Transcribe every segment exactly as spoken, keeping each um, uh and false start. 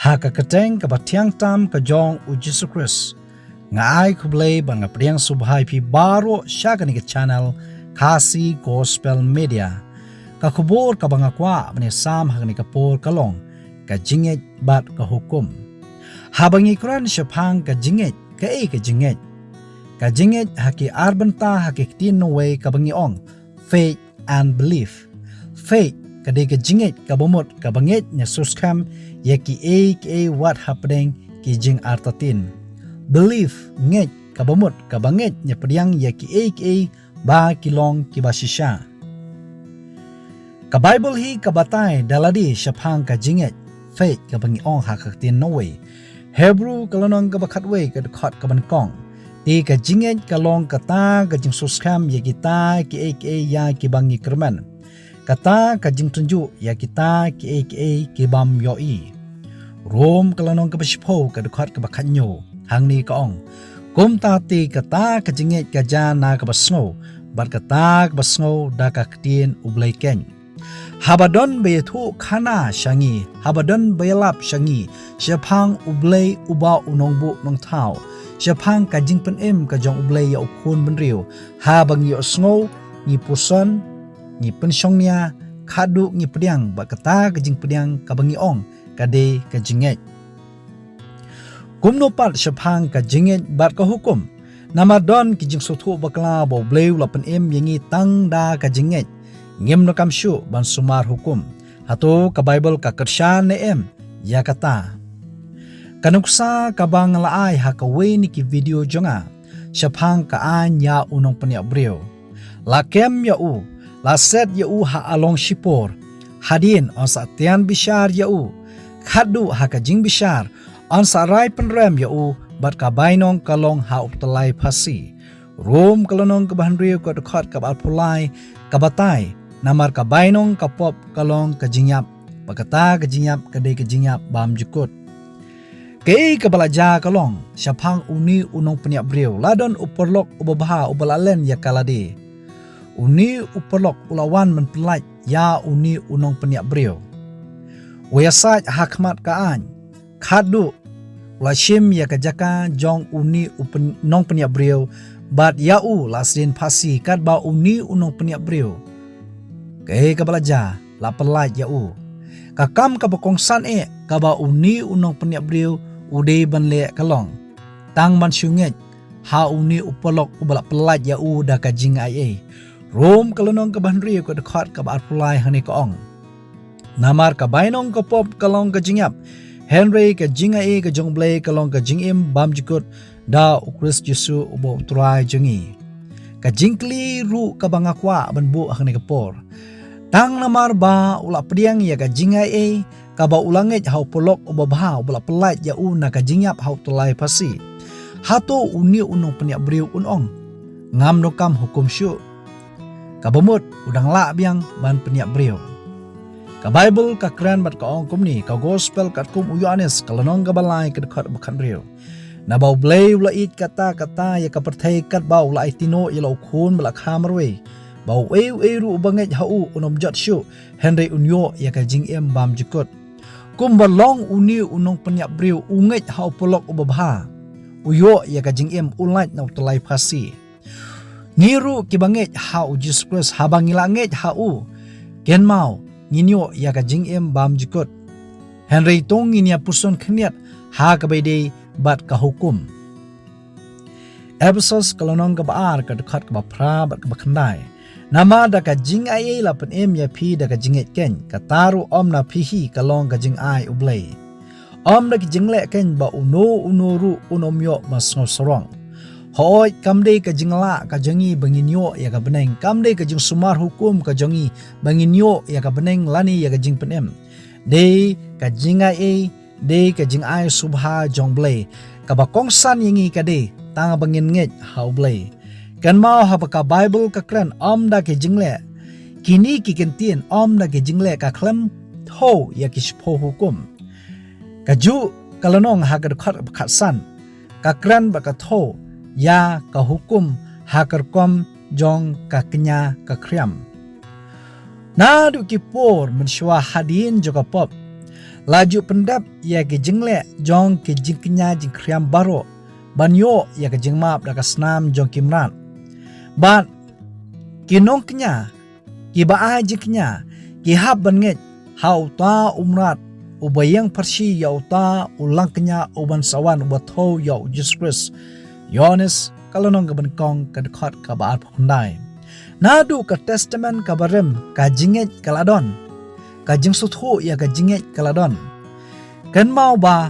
Ha ka kyrteng kaba thiang tam ka jong u Jisu Khrist, nga ai khublei bad nga pdiang sngewbha ïa phi baroh sha kane ka channel Khasi Gospel Media. Ka khubor kaba nga kwah ban ïasam ha kane ka por ka long ka jingngeit bad ka hukum. Haba ngi kren shaphang ka jingngeit, kaei ka jingngeit? Ka jingngeit ha ki ar bynta ha ki ktien nongwei kaba ngi ong faith and belief. Faith ka dei ka jingngeit kaba mut kaba ngeit ne skhem ïa kiei kiei wat hapdeng ki jingartatien. Belief, ngeit kaba mut kaba ngeit ne pdiang ïa kiei kiei ba ki long kiba shisha. Ka Baibl hi ka batai da lade shaphang ka jingngeit, faith kaba ngi ong ha ka ktien nongwei. Hebru ka lynnong kaba khatwei ka dkhot kaba nyngkong. Te ka jingngeit ka long kata ka jingskhem ïa kita kiei kiei ïa kiba ngi kyrmen, kata ka jingtynjuh ïa kita kiei kiei kibym ïohi. Rom ka lynnong kaba shiphew ka dkhot kaba khathynñiew hangne ka ong, kumta te kata ka jingngeit ka jia na kaba sngew, bad kata kaba sngew da ka ktien U Blei keiñ. Haba don ba ïathuh khana sha ngi, haba don ba ïalap sha ngi shaphang U Blei uba u nongbuh nongthaw, shaphang ka jingpynim ka jong U Blei ïa u khun bynriew, haba ngi ïohsngew, ngi puson, ngi pynshongnia, khadduh ngi pdiang bad kata ka jingpdiang kaba ngi ong ka dei ka jingngeit. Kumno pat shaphang ka jingngeit bad ka hukum? Namar don ki jingsngewthuh bakla ba U Blei u la pynim ïa ngi tang da ka jingngeit, ngim donkam shuh ban sumar hukum. Hato ka Baibl ka kyrshan ne em ïa kata? Ka nuksa kaba nga la ai ha kawei na ki video jong nga shaphang ka aiñ ïa u nongpynïap briew. La kem ïa u, la set ïa u ha along shipor. Hadien yn sa tian bishar ïa u, khadduh ha ka jingbishar yn sa rai pynrem ïa u, bad ka bainong ka long ha u tyllai phasi. Rom ka lynnong kaba hynriew ka dkhot kaba arphew lai ka batai, namar ka bainong ka pop ka long ka jingïap, bad kata ka jingïap ka dei ka jingïap bymjukut. Kaei kaba la jia ka long, shaphang une u nongpynïap briew, la don u paralok uba bha uba la len ïa ka lade. Une u paralok u la wan ban pyllait ïa une u nongpynïap briew. U ïasaid ha khmat ka aiñ, khadduh u la shim ïa ka jaka jong une u pyn-, nongpynïap briew, bad ïa u la sdien phasi katba une u nongpynïap briew. Kaei kaba la jia, la pyllait ïa u. Ka kam kaba kongsan eh kaba une u nongpynïap briew u dei ban leh ka long, tang ban shu ngeit ha une u paralok uba la pyllait ïa u da ka jingaiei. Rom ka lynnong kaba hynriew ka dkhot kaba arphew lai hangne ka ong, namar ka bainong ka pop ka long ka jingïap, hynrei ka jingaiei ka jong U Blei ka long ka jingim bymjukut da U Khrist Jisu uba U Trai jong ngi. Ka jingkylli ruh kaba nga kwah ban buh hangne ka por, tang namar ba u la pdiang ïa ka jingaiei kaba u la ngeit ha u paralok uba bha uba la pyllait ïa u na ka jingïap ha u tyllai phasi, hato une u nongpynïap briew un ong, ngam donkam hukum shuh? Kaba mut u dang lah biang ban pynïap briew. Ka Baibl ka kren bad ka ong kumne, ka Gospel katkum u Ïoannis ka lynnong kaba lai ka dkhot ba khathynriew. Naba U Blei u la ïeit katta katta ïa ka pyrthei katba u la aiti noh ïa la u khun ba la kha marwei, ba uei uei ruh uba ngeit ha u un ym jot shuh, hynrei un ïoh ïa ka jingim bymjukut. Kumba long une u nongpynïap briew u ngeit ha u paralok uba bha, u ïoh ïa ka jingim, u lait na u tyllai phasi. Ngi ruh kiba ngeit ha u Jisu Khrist, haba ngi la ngeit ha u, kynmaw ngin ïoh ïa ka jingim bymjukut. Hynrei to ngin ïa puson khyndiat ha kaba ïadei bad ka hukum. Ephesos ka lynnong kaba ar ka dkhot kaba phra bad kaba khyndai. Namar da ka jingaiei la pynim ïa phi da ka jingngeit keiñ, kata ruh ym na phi hi, ka long ka jingai U Blei. Ym da ki jingleh keiñ ba uno uno ruh un ym ïoh ban sngewsarong. Hooid, kam dei ka jinglah ka jong ngi ba ngin ïoh ïa ka bneng, kam dei ka jingsumar hukum ka jong ngi ba ngin ïoh ïa ka bneng lane ïa ka jingpynim. Dei ka jingaiei, dei ka jingai sngewbha jong U Blei. Kaba kongsan ïa ngi ka dei tang ba ngin ngeit ha U Blei. Kynmaw haba ka Baibl ka kren ym da ki jingleh, kine ki kyntien ym da ki jingleh ka khlem thew ïa ki shiphew hukum. Kajuh ka lynnong ha ka dkhot ba khatsan ka kren bad ka thew ïa ka hukum ha ka rukom jong ka kñia ka khriam. Naduh ki por mynshuwa hadien jong ka pop, la ju pyndep ïa ki jingleh jong ki jingkñia jingkhriam baroh ban ïoh ïa ka jingmap da ka snam jong ki mrad. Bad ki nongkñia, ki ba ai jingkñia, ki hap ban ngeit ha uta u mrad uba ïeng pyrshah ïa uta u langkñia uban sa wan, uba thew ïa u Jisu Khrist. Ïoannis ka lynnong kaba nyngkong ka dkhot kaba arphew khyndai. Naduh ka Testament kaba rim ka jingngeit ka la don, ka jingsngewthuh ïa ka jingngeit ka la don. Kynmaw ba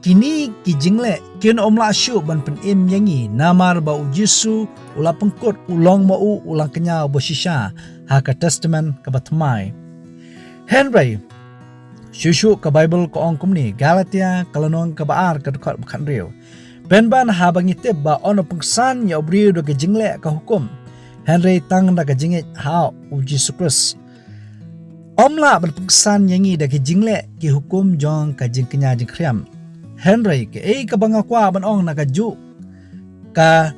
kine ki jingleh kin ym lah shuh ban pynim ïa ngi, namar ba u Jisu u la pynkut u long ma u u langkñia uba shisha ha ka Testament kaba thymmai. Hynrei shuh shuh ka Baibl ka ong kumne, Galatia ka lynnong kaba ar ka dkhot ba khathynriew: Pynban haba ngi tip ba un ym pynksan ïa u briew da ka jingleh ka hukum, hynrei tang da ka jingngeit ha u Jisu Khrist, ym lah ban pynksan ïa ngi da ka jingleh ki hukum jong ka jingkñia jingkhriam. Hynrei kaei kaba nga kwah ban ong na kajuh ka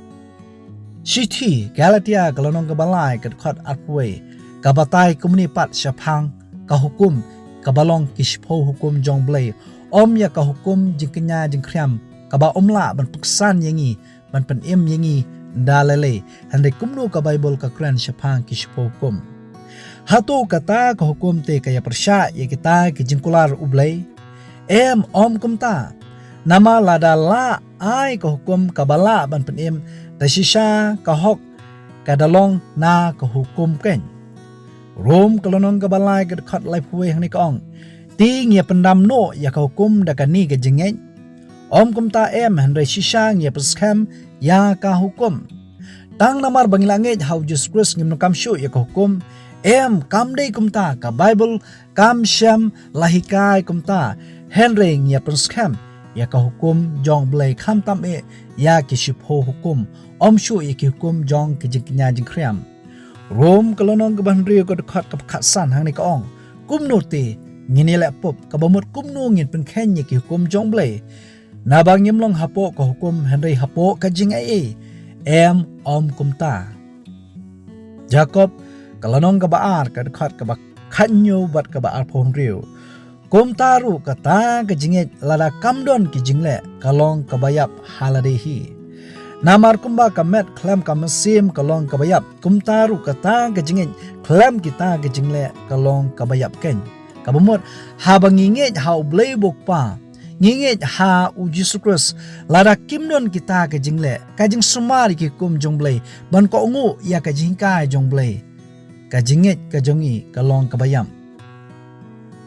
shithi Galatia ka lynnong kaba lai ka dkhot arphew wei, ka batai kumne pat shaphang ka hukum, kaba long ki shiphew hukum jong u Blei, ym ïa ka hukum jingkñia jingkhriam kaba ym lah ban pynksan ïa ngi, ban pynim ïa ngi da lei lei. Hynrei kumno ka Baibl ka kren shaphang ki shiphew hukum? Hato kata ka hukum te ka ïa pyrshah ïa kita ki jingkular u Blei? Em, ym kumta. Namar lada la ai ka hukum kaba lah ban pynim, te shisha ka hok ka da long na ka hukum keiñ. Rom ka lynnong kaba lai ka dkhot laiphew wei hangne ka ong: Te ngi ïa pyndam noh ïa ka hukum da kane ka jingngeit? Ym kumta em, hynrei shisha ngi ïa pynskhem ïa ka hukum. Tang namar ba ngi la ngeit ha u Jisu Khrist ngim donkam shuh ïa ka hukum? Em, kam dei kumta, ka Baibl kam shym la hikai kumta. Hynrei ngi ïa pynskhem ïa ka hukum jong u Blei, khamtam eh ïa ki shiphew hukum, ym shuh ïa ki hukum jong ki jingkñia jingkhriam. Rom ka lynnong kaba hynriew ka dkhot kaba khatsan hangne ka ong: Kumno te ngin ïa leh pop, kaba mut kumno ngin pynkheiñ ïa ki hukum jong u Blei? Naba ngim long hapoh ka hukum, hynrei hapoh ka jingaiei? Em, ym kumta. Jakob ka lynnong kaba ar ka dkhot kaba khathynñiew bad kaba arphew hynriew: Kumta ruh kata ka jingngeit, lada kam don ki jingleh, ka long kaba ïap ha lade hi. Namar kumba ka met khlem ka mynsiem ka long kaba ïap, kumta ruh kata ka jingngeit khlem kita ki jingleh ka long kaba ïap keiñ. Kaba mut, haba ngi ngeit ha u Blei u Kpa, ngi ngeit ha u Jisu Khrist, lada kim don kita ki jingleh, ka jingsumar ïa ki hukum jong u Blei, ban kohnguh ïa ka jinghikai jong u Blei, ka jingngeit ka jong ngi ka long kaba ïap.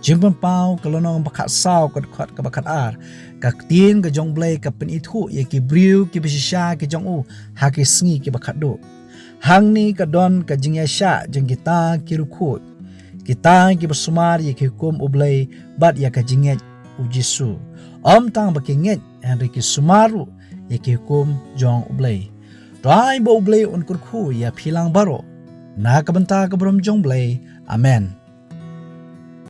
Jingpynpaw ka lynnong ba khatsaw ka dkhot kaba khatar: Ka ktien ka jong u Blei ka pynithuh ïa ki briew kiba shisha ki jong u ha ki sngi kiba khatduh. Hangne ka don ka jingïaishah jong kita ki riewkhuid, kita kiba sumar ïa ki hukum u Blei bad ïa ka jingngeit u Jisu. Ym tang ba ki ngeit, hynrei ki sumar ruh ïa ki hukum jong u Blei. To ai ba u Blei un kyrkhu ïa phi lang baroh. Na ka bynta ka burom jong u Blei. Amen.